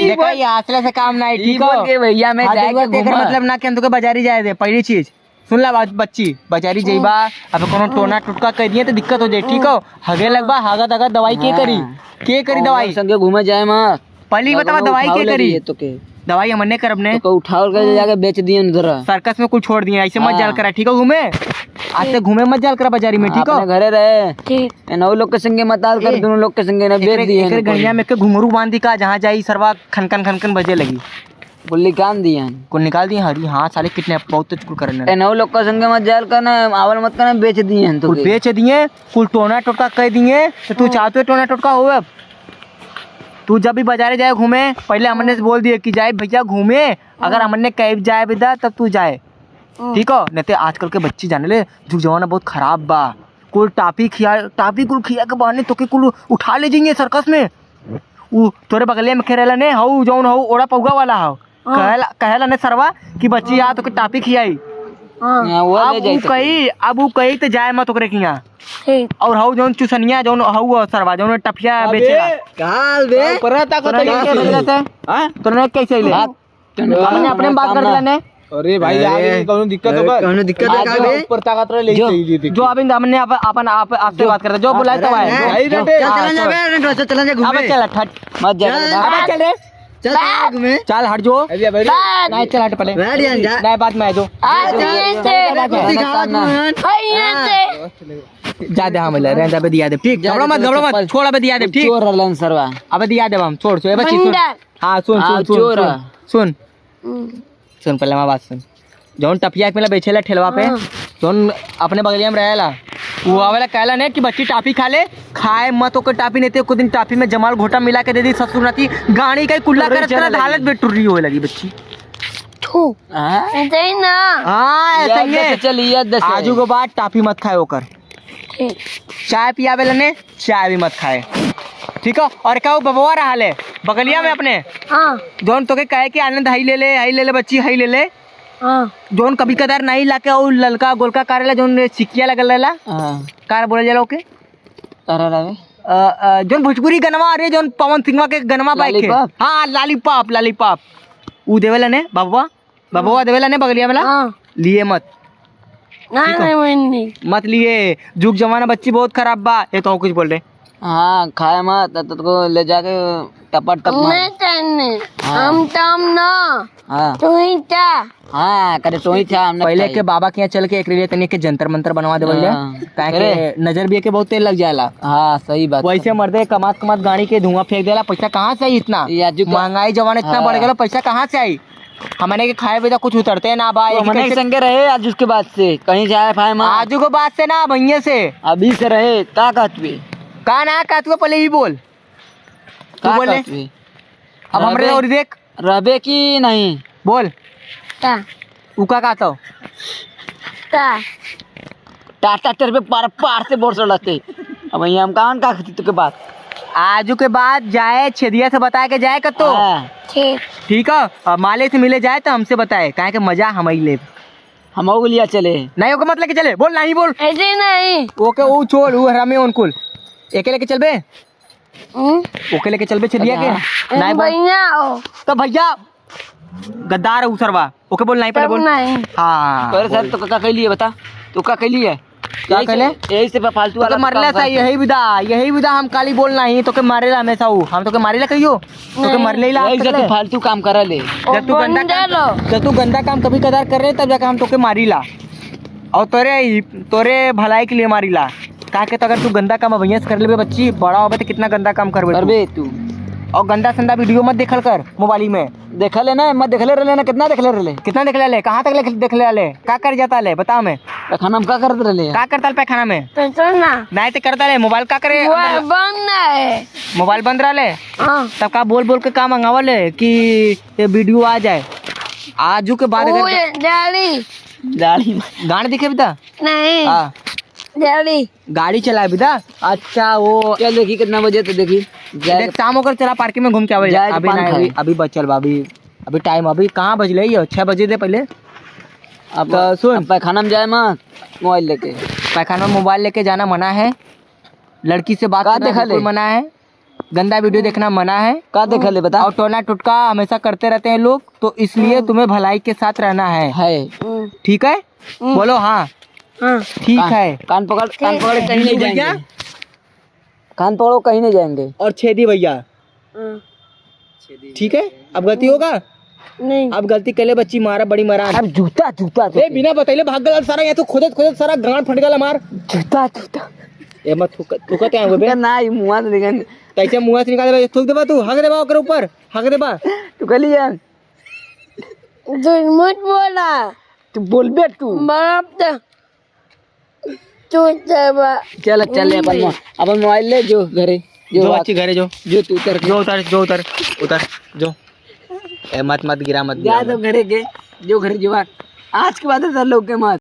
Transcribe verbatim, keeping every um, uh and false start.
देखा, ये हौसले से काम ना है, ई ठीक हो? बोल के भैया, मैं हाथ जाए के दुआ तेकर घूमा। मतलब ना कि हम तोके बाजारी जाए दे, पहली चीज। सुन ला बात, बच्ची, बाजारी जइबा, अब कोनो टोना टोटका कह दिए तो दिक्कत हो जाए, ठीक हो? हगे लगबा, हगा दगा दवाई के करी? हाँ। के करी दवाई? संगे घूमे जाए मा। पहली बतावा, दवाई के करी? दवाई हमने करब ने। तो उठाओ के जाके बेच दिए उधर। सर्कस में कुल छोड़ दिए, ऐसे मत जाल करा, ठीक हो? घूमे, आज से घूमे मत जाल करा बाजारी में, ठीक हो? अपने घरे रहे। ठीक। ए, नौ लोग के संगे मत आल कर, दोनों लोग के संगे ना बेच दिए एकरे गड़िया में के घुंघरू बांधी का, जहाँ जाई सरवा खनकन खनकन बजे लगी। कुल निकाल दिए हैं। कुल निकाल दिए, हरी, हाँ, साले किडनैप बहुत तो कुल करने। ए, नौ लोग के संगे मत जाल कर ना, आवल मत कर ना, बेच दिए हैं तो कुल के। बेच दिए, कुल टोना टोटका कह दिए, तो तू चाहते टोना टोटका हो अब? तू जब भी बाजारे जाए घूमे, पहले हमने से बोल दिए कि जाए भैया घूमे, अगर हमने कहे जाए बेटा तब तू जाए, ठीक हो? नहीं तो आजकल के बच्ची जाने ले, जुग जमाना बहुत खराब बा। कुल टाफी खिया, टाफी कुल खिया के बहाने तोके कुल उठा ले जाइए सर्कस में। उ तोरे बगलिया में खेरेला ने, हऊ जौन हऊ ओड़ा पौगा वाला हऊ। हाँ। कहेला, कहेला ने सरवा कि बच्ची आ तोके टाफी खियाई। हाँ। हाँ, वो अब ले जाई उ तो कही, अब उ कही तो जाए मत ओकरे किहाँ। ठीक। और हऊ जौन चुसनिया जौन हऊ सरवा जौन टफिया अबे, बेचेला। काल बे। ऊपर ताकत तोरा है। कैसे भेजला से? हाँ? तोरा कैसे अइले? बात हमने अपने में बात कर लेने। अरे भाई, ए, आगे कौनो दिक्कत होगा? कौनो दिक्कत है का बे? ऊपर ताकत रहे, ले जो, चाहिए, देखिए। जो अभी हमने अपन, अपन आप, आपसे बात करते, जो बुलाए तो आए। नहीं, जो। नहीं, चल, चल, चल, चल, चल, चल, चल, चल, घूमे। अबे चल, हट। मत जा, चल, मत जा। अबे चल रे। चल, चल, घूमे। चल, हट जो। अभी, अभी। नहीं, चल, हट पहले। बैठ जा, जा। नहीं, बाद में आ जाओ। आ, ये से। बाद में। कुछ सिखावत मत। हाँ, ये से। जा दे, हाँ, मिला, रह जा, अबे दिया दे, ठीक? जा घबरा दे, मत, घबरा मत, चप्पल। छोड़, अबे दिया दे, ठीक? चोर रहलन सरवा। अबे दिया दे, हम, छोड़, छोड़, अबे चीज, सुन। बंदर। हाँ, सुन, हाँ, सुन, सुन, चोर सुन, है। सुन। हम्म। सुन, पहले हमार बात सुन। जौन टफिया के मेला बेचेला ठेलवा पे, हाँ। जौन अपने बगलिया में रहेला, वो आवेला कहला ने कि बच्ची टाफी खा ले, खाए मत ओकर टाफी, नहीं तो एक दिन टाफी में जमाल घोटा मिला के दे दी ससुर नाती, गाड़ी का ही कुल्ला तोरे करत चला करत लगी। हालत बेटुर्री होए लगी बच्ची। थू। हाँ? ऐसे ही ना। हाँ, ऐसे याद ही है। दे चल, याद दे चल। आजू के बाद टाफी मत खाए ओकर। ठीक। चाय पियावे लने, चाय भी मत खाए, ठीक है? और का वो बबवा रहा ले बगलिया में अपने, हाँ। जौन तोके कहे कि आनंद हई ले ले, हई ले ले बच्ची, हई ले ले। हाँ। जौन कभी कदार नहीं लाके, वो ललका गोलका कारेला, जौन चिकिया लगल रहेला। हाँ। कार बोलल जाला ओके? तारा रावे। अ, अ, जौन भोजपुरी गनवा, अरे जौन पवन सिंहवा के गनवा बाइक है। लॉलीपॉप? हाँ, लॉलीपॉप, लॉलीपॉप। ऊ देवेला ने बबवा। बबवा देवेला ने बगलिया वाला? हाँ। लिए मत। ना, ठीक है? नहीं, वही नहीं। मत लिए, जुग जमाना बच्ची बहुत खराब बा। ये तो कुछ बोल रहे। हाँ, खाए मत, तो तुमको ले जाके टपट टप मार। नहीं चाहिए। हाँ। हम तो हम ना। हाँ। तू ही था। हाँ, करे तू ही था, हम ना पहले खाई। के बाबा के यहाँ चल के एक लिए तनी के जंतर मंतर बनवा देवल जाए। हाँ। काहे करे? के नजर भी के बहुत तेल लग जाला। हाँ, सही बात। वैसे मर्दे कमात कमात गाड़ी के धुआं फेंक देला, पैसा कहाँ से आई इतना? ये आजू का महंगाई जमाना इतना हाँ। बढ़ गया, पैसा कहाँ से आई? हमने के खाए पिए कुछ उतरते ना बा, तो यही हमने के कैसे संगे रहे आज उसके बाद से, कहीं जाए पाए मत। आजू के बाद से ना, भैया से। अभी से रहे, का कहत बे? का ना कहत बे, पहले ही बोल। तू का बोल ले। कहत बे? अब हमरे रहबे, और देख। रहबे कि नहीं? बोल। का? उ का कहत हो? का? टाटा तेरे पे पार, पार से बोल रहा थे। अब यहाँ हम कौन का कहती तुके बात? आजू के बाद जाए, छेदिया से बताए के जाए कतो। हाँ। ठीक। ठीक है, अब माले से मिले जाए तो हमसे बताए, काहे के मजा हम ही लेब। हम हो लिया चले। नहीं, ओके मत लेके चले, बोल नहीं बोल। ऐसे ही नहीं। ओके, वो छोड़, वो हरामी उनकुल। एके लेके चलबे? हम्म? ओके लेके चलबे छेदिया के? हाँ। नहीं बोल। भैया हो। तो भैया, गद्दार है उ सरवा। ओके बोल नहीं पहले तब बोल। नहीं। हाँ, अरे सर, बोल। तो का कैली है बता? तो का कैली है? का यही से, कहले? यही से फालतू तो वाला के मरला काम सा, करते। यही विधा, यही विधा हम काली बोल नहीं, तो के मारेला हमेशा उ। हम तो के मारेला कहियो? तो के नहीं। मरले ही ला यही से तू ले। फालतू काम करा ले। जब तू गंदा बंदर काम, हो। जब तू गंदा काम कभी कदार कर रहे, तब जाके हम तो के मारीला। और तोरे ही, तोरे भलाई के लिए मारीला। काहे के तो अगर तू गंदा काम अब यहाँ से कर लेबे बच्ची, बड़ा होबे तो कितना गंदा काम करबे तू। करबे तू। और गंदा संदा वीडियो मत देखल कर मोबाइल में। देखले ना, मैं देखले रहले ना, कितना देखले रहले? कितना देखले रहले? कहाँ तक देख-, देखले रहले? का कर जाता ले? बता मैं। पैखाना में का करत रहले? का करता ले पैखाना में? पैसा ना। नहीं तो करता ले, मोबाइल का करे? वो अंदर बंद है। मोबाइल बंद रहले? हाँ। तब का बोल बोल के का मंगावल है कि ये वीडियो आ जाए? आजू के बाद वो अगर ये गाड़ी। गाड़ी। गाड़ी दिखे बेटा? नहीं। हाँ। गाड़ी। गाड़ी चलाए बेटा? अच्छा, वो चल देखी कितना बजे तो देखी। जाए देख, शाम होकर चला पार्किंग में घूम के आवे। जाए अभी पान नहीं, खाए। अभी, अभी बचल बा, अभी, अभी टाइम, अभी कहाँ बजले यो? छह बजे दे पहले। अब तो सुन। अब पैखाना में जाए मत, मोबाइल लेके। पैखाना में मोबाइल लेके जाना मना है, लड़की से बात का करना देखा ले? बिल्कुल मना है। गंदा वीडियो देखना मना है। का देखा ले बता? और टोना टुटका हमेशा करते रहते हैं लोग, तो इसलिए तुम्हें भलाई के साथ रहना है। है। ठीक है? बोलो हाँ। हाँ। ठीक है। कान पकड़, कान पकड़, कहीं नहीं जाएंगे। कान पकड़ो, कहीं नहीं जाएंगे। और छेदी भैया। हाँ। ठीक है, अब गलती होगा? नहीं। अब गलती कइले बच्ची मारा, बड़ी मारा। अब जूता, जूता, ए, जूता। बिना बतइले भाग गल सारा, या तो खोदत, खोदत सारा गांड फट गल हमार। जूता, जूता। ए, मत थूक, थूकत है बे। ना, ई मुआ से निकल। तैसे मुआ से निकाले बे, थूक देबा तू, हक देबा ओकर ऊपर, हक देबा। तू कहली यार। तू मत बोला। तू बोलबे तू। बाप तो चुप जाबा। चल, चल, अपन मो-, अपन मोबाइल ले, जो घरे, जो जो बात। अच्छी घरे जो। जो तू उतर। जो उतर, जो उतर, उतर, जो। ए, मत, मत गिरा, मत गिरा, जा मत। तो घरे के, जो घरे जो बात। आज के बाद ऐसा लोग के मत।